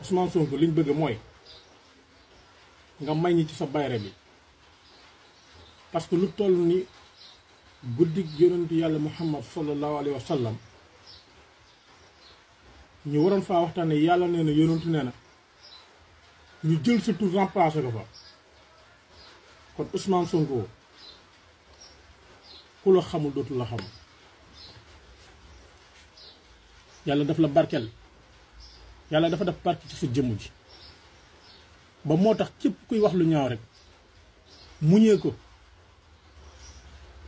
Ousmane Sonko liñ bëgg mooy nga may ñi ci sa bayre bi parce que lu toll ni guddig yonentu yàlla Muhammad sallallahu alayhi wa sallam ñu waroon faa waxtaane yàlla nee na yonentu nee na ñu jël sa tur remplacé ko fa kon Ousmane Sonko ku la xamul dootul la xam yàlla daf la barkel yàlla dafa def barke ci sa jëmm ji ba moo tax képp kuy wax lu ñaaw rek muñee ko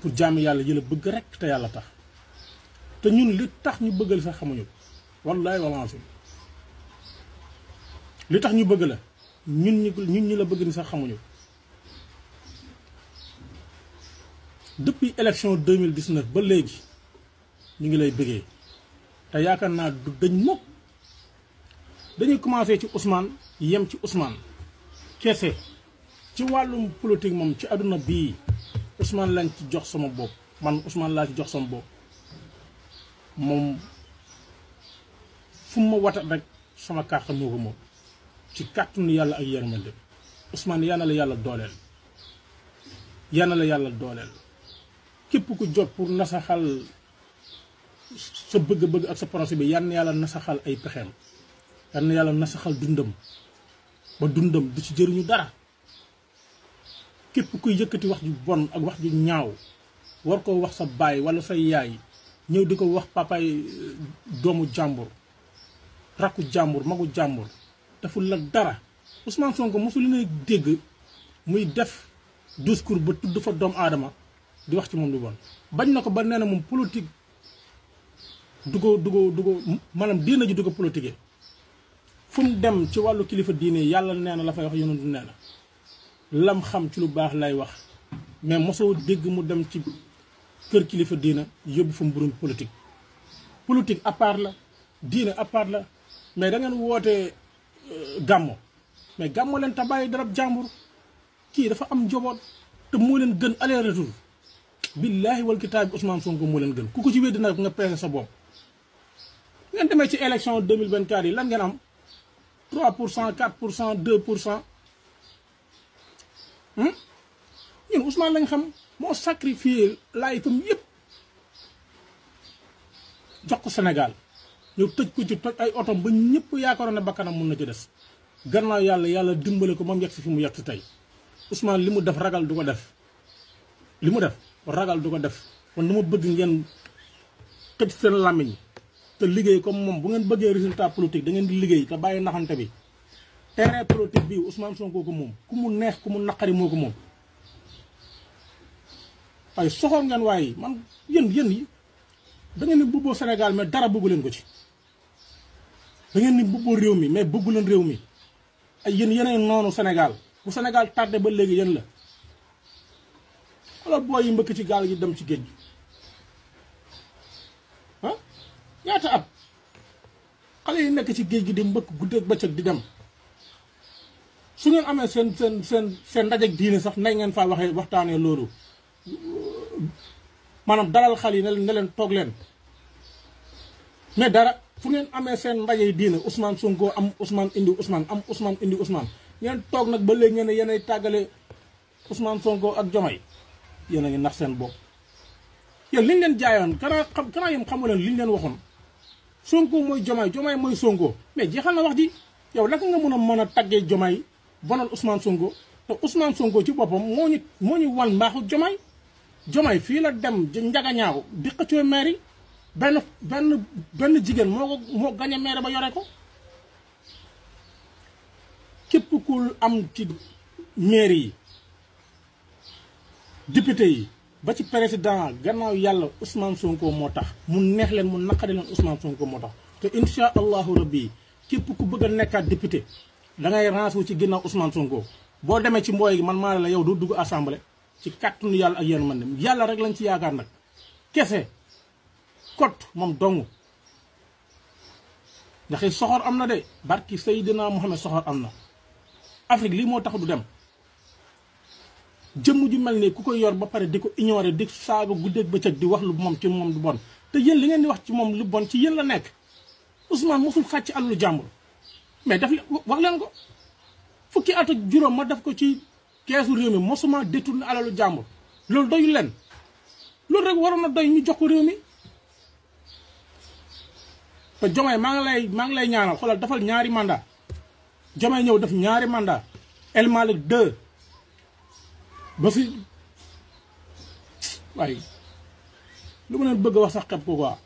pour jàmm yàlla yi la bëgg rek te yàlla tax te ñun li tax ñu bëggal sax xamuñu ko wallaay walancé li tax ñu bëgg la ñun ñi la bëgg ni sax xamuñu ko depuis élection 2019 ba léegi ñu ngi lay bëggee te yaakaar naa du dañ mukk dañuy commencé ci Ousmane yem ci Ousmane kese ci wàllum politique moom ci àdduna bii Ousmane lañ ci jox sama bopp man Ousmane laa ci jox sama bopp moom fu ma watat rek sama carte moo ko moom ci kàttanu yàlla ak yërmande Ousmane yal na la yàlla dooleel yal na la yàlla dooleel képp ku jot pour nasaxal sa bëgg-bëgg ak sa projet bi yal na yàlla nasaxal ay pexeem yal na yàlla nasaxal dundam ba dundam du ci jëriñu dara képp kuy yëkkati wax ju bon ak wax ju ñaaw war ko wax sa baay wala say yaay ñëw di ko wax papaay doomu jàmbur rakku jàmbur magu jàmbur deful la dara Ousmane Sonko mosul li dégg muy def discours ba tudd fa doomu aadama di wax ci moom lu bon bañ na ko ba nee na moom politique du ko maanaam diina ji du ko politique fu mu dem ci wàllu kilifa diine yàlla nee na la fay wax yonentu nee na lam xam ci lu baax lay wax mais mosoo dégg mu dem ci kër kilifa diina yóbbu fa mbirum politique politique à part la diine à part la mais da ngeen woote gàmmo mais gàmmo leen te bàyyi darab jàmbur kii dafa am njaboot te moo leen gën aller retour billaahi wal kitaab bi Ousmane Sonko moo leen gën ku ko ci weddi nag nga peese sa bopp ngeen demee ci élection 2024 yi lan ngeen am 3% 4% 2% ñun Ousmane lañ xam moo sacrifié laay fam yëpp jox ko Sénégal ñëw tëj ko ci toj ay otom ba ñëpp yaakaaroon ne bakkanam mun na ci des gannaaw yàlla dimbale ko moom yegg si fi mu yegg si tey Ousmane li mu def ragal du ko def li mu def ragal du ko def kon dama bëgg ngeen tëj seen làmmiñ te liggéey comme moom bu ngeen bëggee résultat politique da ngeen di liggéey te bàyyi naxante bi terrain politique bii Ousmane Sonko ko moom ku mu neex ku mu naqari moo ko moom waaye soxoon ngeen waaye man yéen yi da ngeen ni bubboo Sénégal mais dara bëggu leen ko ci da ngeen ni bubboo réew mi mais bëggu leen réew mi ay yéen yeneen noonu Sénégal bu Sénégal tardé ba léegi yéen la alors booy yi mbëkk ci gaal gi dem ci géej gi ah ñaata at xale yi nekk ci géej gi di mbëkk guddeeg bëccëg di dem su ngeen amee seen ndajeg diine sax nay ngeen faa waxee waxtaanee loolu maanaam dalal xal yi ne leen toog leen mais dara fu ngeen amee seen ndaje diine Ousmane Sonko am Ousmane indi Ousmane am Ousmane indi Ousmane ngeen toog nag ba léegi ngeen ne yéenay tàggale Ousmane Sonko ak Diomaye yéen a ngi nax seen bopp yéen liñ leen jaayoon kanaa yéen xamu leen liñ leen waxoon Sonko mooy Diomaye mooy Sonko mais jeexal na wax ji yow naka nga mën a taggee Diomaye bonal Ousmane Sonko te Ousmane Sonko ci boppam moo ñu wan mbaaxu Diomaye fii la dem njagañaaw di xëccoo maire yi benn jigéen moo gañe maire ba yore ko képp ku am ci maire yi député yi ba ci président gannaaw yàlla Ousmane Sonko moo tax mu neex leen mu naqari leen Ousmane Sonko moo tax te insha allahu rabbi képp ku bëgg a nekkaat député da ngay ransu ci ginnaaw Ousmane Sonko boo demee ci mbooy gi man maa la yow doo dugg assemblée ci kàttanu yàlla ak yéen man ne yàlla rek lañ ci yaakaar nag kese kot moom dong ndax soxor am na de barki Seydina Mohamed soxor am na Afrique lii moo tax du dem jëmm ju mel ni ku ko yor ba pare di ko ignorer di saaga guddeeg bëccëg di wax lu moom ci moom du bon te yéen li ngeen di wax ci moom lu bon ci yéen la nekk Ousmane mosul xàcc alalu jàmbur mais daf wax leen ko fukki at ak juróom ma def ko ci keesu réew mi mosuma détourné alalu jàmbur loolu doyul leen loolu rek waroon na doy ñu jox ko réew mi. te Diomaye maa ngi lay ñaanal xoolal dafal ñaari mandat Diomaye ñëw def ñaari mandat El Malick 2 ba fi waaye lu ma leen bëgg a wax sax xeb ko quoi.